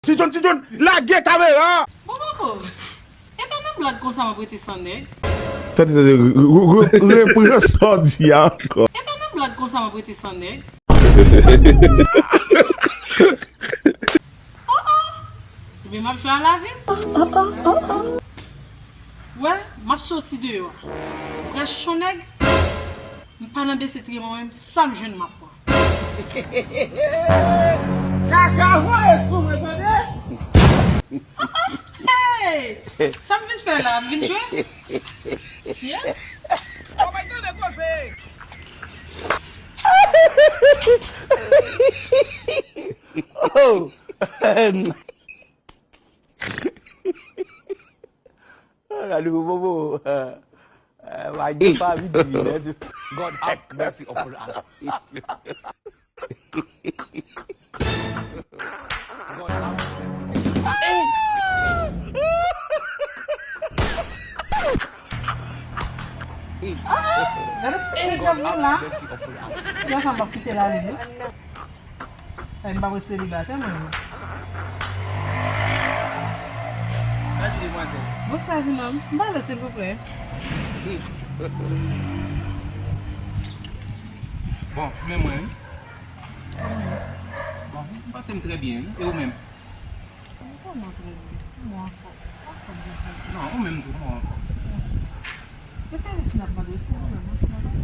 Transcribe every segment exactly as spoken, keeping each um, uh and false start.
Ti John, Ti John, lage kamera! Bon, poko, e pa nan blag konsa m ap rete san nèg. Tande, tande, re- re- re- repran sa w di a ankò. E pa nan blag konsa m ap rete san nèg. Oh, oh! Ebyen, m ap jwe a lavi m. Wè, m ap soti deyò a. M pral chèche yon nèg. M pa nan bese triye mwen menm, sa m jwenn m ap pran. Kaka voye sou mwen, tande? Hey! Sa m vin fè la? M vin jwe? Sye? Kòman tande koze? Oh! Gade pou bobo. Madye pa vin vin. God have mercy upon us. God have mercy. Gade ti nèg k ap vin la. Ti gason m ap kite l ale wi. Ay, m pa wè selibatè mwen menm. Salut, demwazèl. Bonswa, jenòm. M pale, silvouplè. Wi. Bon, men mwen menm. Bon, m panse m trè byen, wi. E ou menm? M vrèman trè byen. M anfòm. Anfòm konsa. Non, ou menm tou, m anfòm. E sèvis n ap mande, se ou menm, se pa mwen.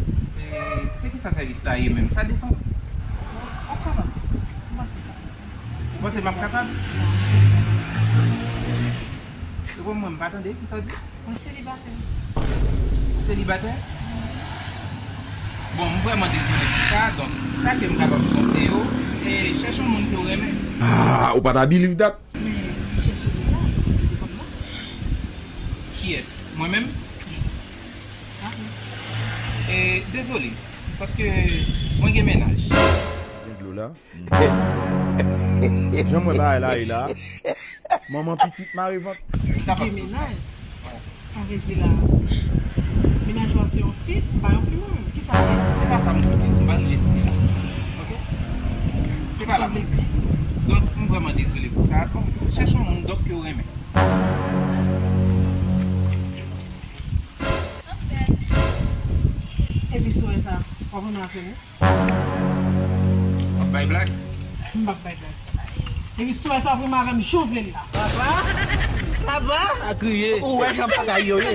E, se ki sa sèvis la ye menm? Sa depann. Ou kapab. M panse sa. Ou panse m ap kapab? E bon, mwen, m pa tande. Ki sa w di? Mwen selibatè. Selibatè? Bon, m vrèman dezole pou sa. Donk, sa ke m kapab konseye w, e chèche yon moun ke w renmen. Ah, ou pa ta believe that? Men, m chèche deja, m kite kòm nan. Kiyès? Mwen menm? Ahi. E, dezole, paske mwen gen mennaj. Gen dlo la. Jan m wè bagay la ye la, manman pitit mare vant. Gen mennaj? Sa vle di la, mennaj ou a se yon fi, pa yon fi mwen menm. Kisa l ye? Se pa sa m vle di. M pa rive sou li la. Oke? Se pa la m vle di. Donk, m vrèman dezole pou sa. Bon, chèche yon moun dòk ke w renmen. Epi sou sa, w ap renmen avè m? W ap bay blag? M p ap bay blag. Epi sou sa, w ap renmen avè m jan w vle l la. Papa! Papa! A kriye. Ou wè jan bagay yo ye.